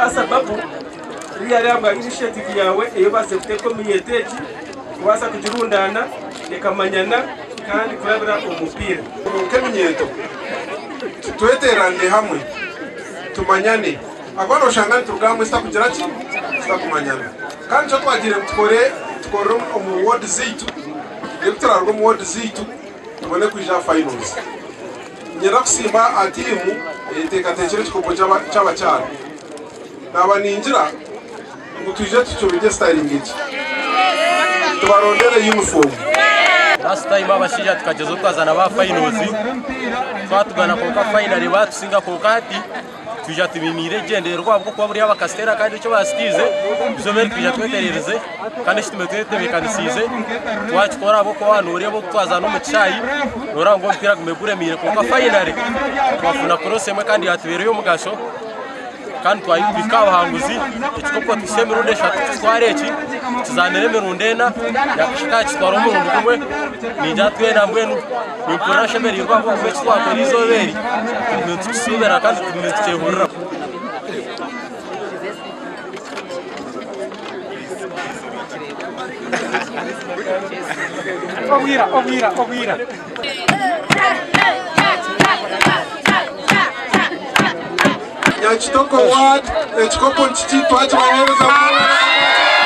Asababu riri ahabwa initiative yaawe ei obaasize kuteeka omu minyeeto egi kubaasa kugirundaana ekamanyana kandi kurabira omu mupiira. Nk'eminyeeto tweteeranire hamwe tumanyane ahakuba nooshanga nituruga hamwe tutakugira ki? Tutakumanyana. Kandi nikyo twagiire ngu tukore tukorere omu ward zaitu reero ku turaaruga omu ward zaitu tubone kwija aha finals. Niinyenda kusiima aha tiimu eyeteekateekire ekikopo ky'abakyara. Naaba ningira ngu twije tukirugyesitaringe gye, tubarondere yunifoomu. Last time abashaija tukagyezaho twaza nabo aha finals twatugana kwonka finally batusinga kwonka hati twija tubainiire egyendererwa ahabw'okuba buriya bakasiteera kandi eki baasitiize izooba eri twija twetererize kandi eki tubaire twetebeekanisiize twakikora ahabw'okuba nooreeba oku twazaana omu kishaayi nooreeba ngu omupiira gubaire guremeire kwonka finally twafuna cross emwe kandi yaatubeera ey'omugasho. Kandi twahika aha buhanguzi, ekikopo tuhitsye emirundi eshatu tukitwara eki, tukizaanire emirundi ena, nyakashaka tukitwara omurundi gumwe, ningira twena mbwenu nimpurira nshemereirwe ahabw'okuba eki twakora eizooba eri nitukisuubira kandi nitukyehurira. Nyakitoko ward ekikopo nikiki twakibaheereza mwebare.